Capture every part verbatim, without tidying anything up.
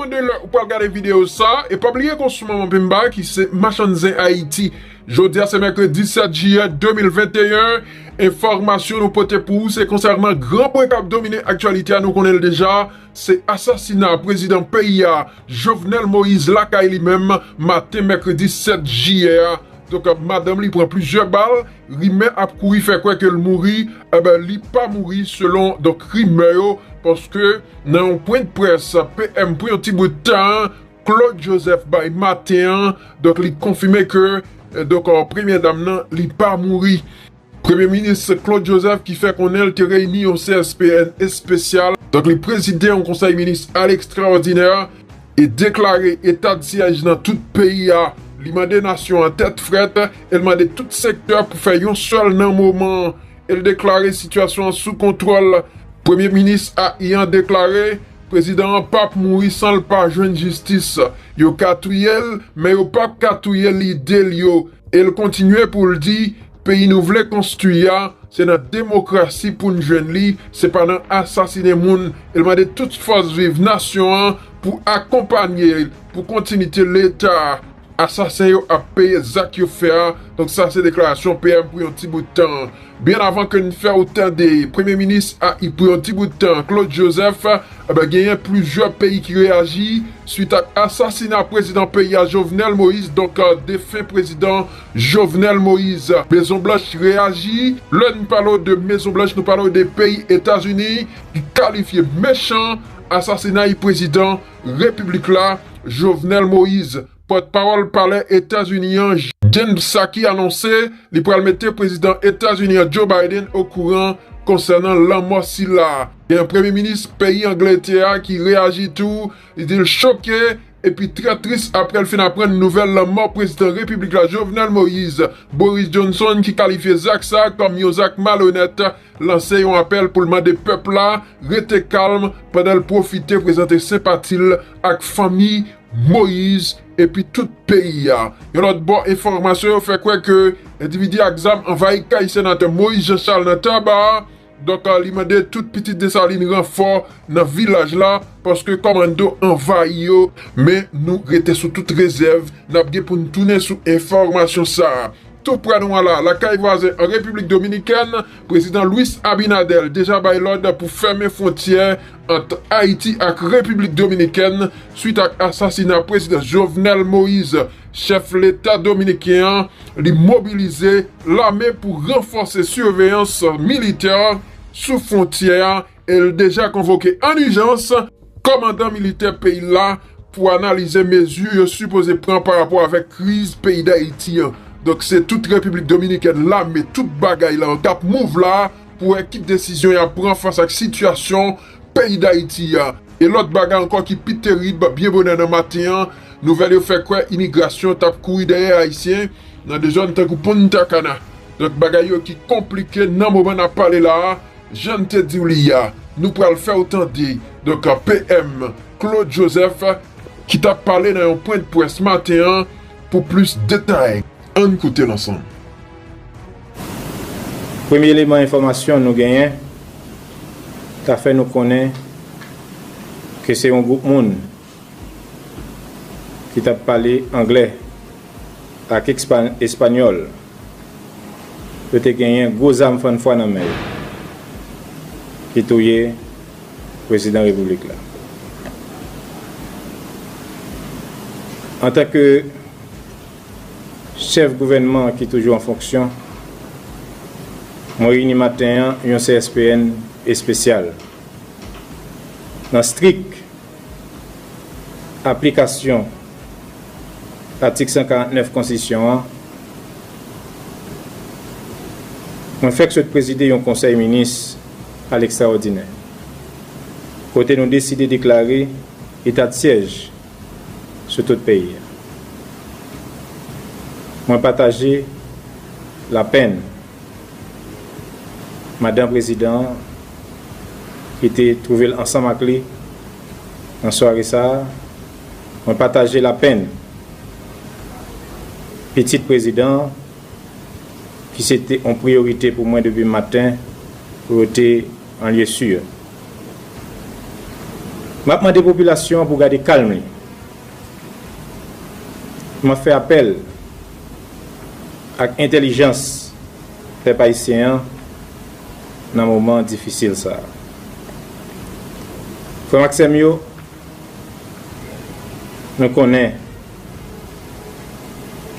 Lè ou pral gade videyo sa, e pa bliye ke w sou Manman Pemba ki se machann zen Ayiti. Jodi a se mèkredi sèt jiyè de mil venteyen. Enfòmasyon nou pote pou ou se konsènan gran pwen k ap domine aktyalite a, nou konnen l deja. Se asasina prezidan peyi a, Jovenel Moïse, lakay li menm, maten mèkredi sèt jiyè a. Donk, madanm li pran plizyè bal, rimè ap kouri fè kwè ke l mouri, enben, li pa mouri selon, donk, rimè yo, paske nan yon pwen de près P M pou yon ti bout tan, Claude Joseph bay maten an, donk, li konfime ke, eh, donk, eh, premyè dam nan, li pa mouri. Premye minis Claude Joseph ki fè konnen l te reyini yon C S P N espesyal, donk li prezide yon konsèy minis a lekstraòdinè e deklare eta de syèj nan tout peyi a. Li mande nasyon an tèt frèt e l mande tout sektè pou fè yon sèl nan moman an. E l deklare sitiyasyon an sou kontwòl. Premye minis a I an deklare prezidan an p ap mouri san l pa jwenn jistis. Yo ka touye l, men yo p ap ka touye lide l yo. E l kontinye pou l di, peyi nou vle konstwi a, se nan demokrasi pou n jwenn li, se pa nan asasinen moun. E l mande tout fòs viv nasyon an pou akonpanye l pou kontinite Leta a. Asasen yo ap peye zak yo fè a. Donk sa se deklarasyon P M pou yon ti bout tan. Byen avan ke n fè w tande Premye Minis a I pou yon ti bout tan, Claude Joseph, enben, genyen plizyè peyi ki reyaji swit ak asasina prezidan peyi a, Jovenel Moïse, donk, euh, defen prezidan Jovenel Moïse. Mezon Blanch reyaji. Lè n pale w de Mezon Blanch, nou pale w de peyi Etazini ki kalifye mechan asasinay prezidan repiblik la, Jovenel Moïse. Pòtpawòl palè Etazini an, Jen Psaki, anonse li pral mete prezidan Etazini an, Joe Biden, okouran konsènan lanmò sila. Gen premye minis peyi Angletè a ki reyaji tou. Li di l choke epi trè tris apre l fin aprann nouvèl lanmò prezidan repiblik la, Jovenel Moïse. Boris Johnson, ki kalifye zak sa a kòm yon zak malonèt, lanse yon apèl pou l mande pèp la rete kalm pandan l pwofite prezante senpati l ak fanmi Moïse epi tout peyi a. Yon lòt bò, enfòmasyon yo fè kwè ke endividi ak zam anvayi kay senatè Moïse Jean Charles nan Taba. Donk, li mande tout pitit Desalin ranfò nan vilaj la, paske kòmando anvayi yo. Men nou rete sou tout rezèv, n ap gen pou n tounen sou enfòmasyon sa a. Tou prè nou an la, lakay vwazen an Repiblik Dominikèn, prezidan Luis Abinader deja bay lòd pou fèmen fwontyè ant Ayiti ak Repiblik Dominikèn swit ak asasina prezidan Jovenel Moïse. Chèf leta dominiken an, li mobilize lame pou ranfòse siveyans militè sou fwontyè a e l deja konvoke an ijans kòmandan militè peyi l la pou analize mezi yo sipoze pran pa rapò avèk kriz peyi Dayiti an. Donk, se tout Repiblik Dominikèn, lame, tout bagay la, k ap mouv la pou wè ki desizyon y ap pran fas ak sitiyasyon peyi Dayiti a. E lòt bagay ankò ki pi terib, byen bonè nan maten an, nouvèl yo fè kwè imigrasyon t ap kouri dèyè Ayisyen nan de zòn tankou Punta Cana. Donk, bagay yo ki konplike nan moman n ap pale la a, jan n te di w li a, nou pral fè w tande. Donk, P M Claude Joseph, ki t ap pale nan yon pwen de près maten an pou plis detay. Ann koute l ansanm. Premye eleman enfòmasyon nou genyen ka fè nou konnen ke se yon gwoup moun ki t ap pale anglè ak ekspa-, espanyòl, yo te genyen gwo zam fannfwa nan men yo, ki touye prezidan repiblik la. Antanke chèf gouvènman ki toujou an fonksyon, mwen reyini maten an yon C S P N espesyal. Nan strik aplikasyon atik san karant nèf konstitisyon an, mwen fèk sot prezide yon konsèy minis a lekstraòdinè, kote nou deside deklare eta de syèj sou tout peyi a. Mwen pataje lapenn madan prezidan an, ki te twouve l ansanm ak li nan sware sa a. Mwen pataje lapenn pitit prezidan an, ki se te yon priyorite pou mwen depi maten, pou yo te an lye si. M ap mande popilasyon an pou gade kalm li. M ap fè apèl ak entèlijans pèp ayisyen an nan moman difisil sa a. Frè m ak sè m yo, nou konnen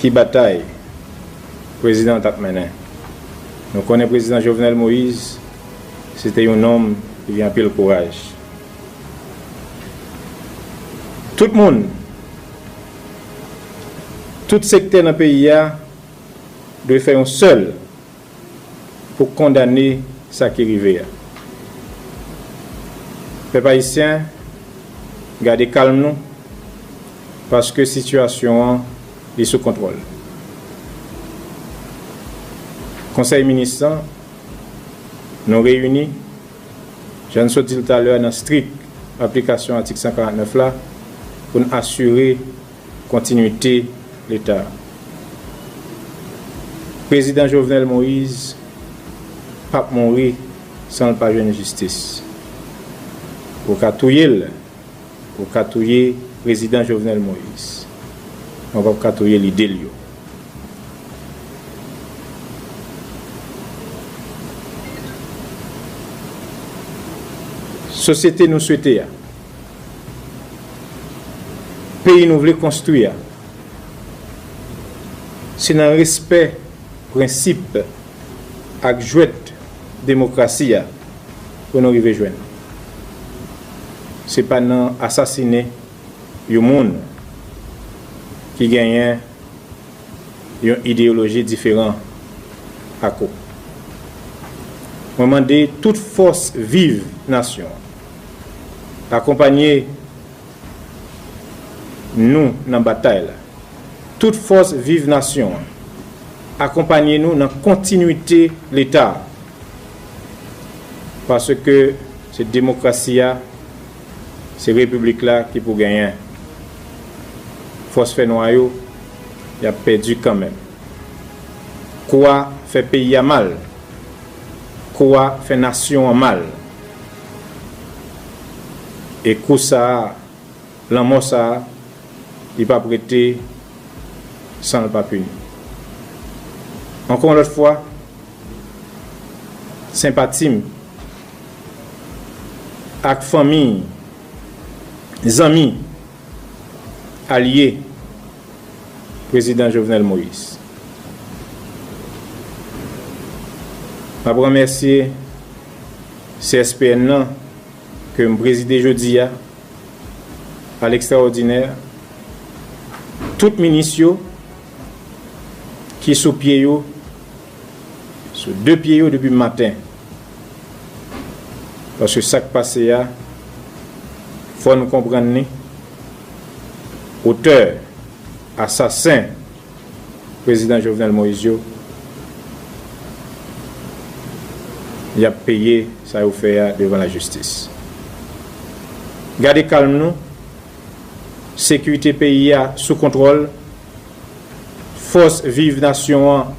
ki batay prezidan an t ap mennen. Nou konnen prezidan Jovenel Moïse, se te yon nonm ki gen anpil kouraj. Tout moun, tout sektè nan peyi a dwe fè yon sèl pou kondane sa ki rive a. Pèp ayisyen, gade kalm nou, paske sitiyasyon an, li sou kontwòl. Konsèy minis lan, nou reyini, jan n sot di l talè a, nan strik aplikasyon atik san karant nèf la, pou n asire kontinwite Leta. Prezidan Jovenel Moïse p ap mouri san l pa jwenn jistis. Ou ka touye l, ou ka touye prezidan Jovenel Moïse, men w p ap ka touye lide l yo. Sosyete nou swete a, peyi nou vle konstwi a, se nan respè prensip ak jwèt demokrasi a pou nou rive jwenn. Se pa nan asasinen yon moun ki genyen yon ideyoloji diferan ak ou. Mwen mande tout fòs viv nasyon an, akonpanye nou nan batay la. Tout fòs viv nasyon an, akonpanye nou nan kontinwite Leta a. Paske se demokrasi a, se repiblik la ki pou genyen. Fòs fènwa yo, y ap pèdi kanmenm. Kou a fè peyi a mal. Kou a fè nasyon an mal. E kou sa a, lanmò sa a, li p ap rete san l pa pini. Ankò yon lòt fwa, senpati m ak fanmi, zanmi, alye prezidan Jovenel Moïse. M ap remèsye C S P N nan ke m prezide jodi a, à l'extraordinaire, tout minis yo ki sou pye yo, sou de pye yo depi maten. Paske sa k pase a, fò n konprann li, otè, asasen prezidan Jovenel Moïse yo, y ap peye sa yo fè a devan lajistis. Gade kalm nou, sekirite peyi a sou kontwòl, fòs viv nasyon an,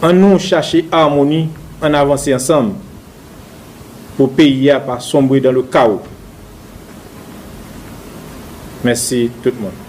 ann nou chache amoni, ann avanse ansanm. Pou peyi a pa sonbre dans le chaos. Mèsi tout moun.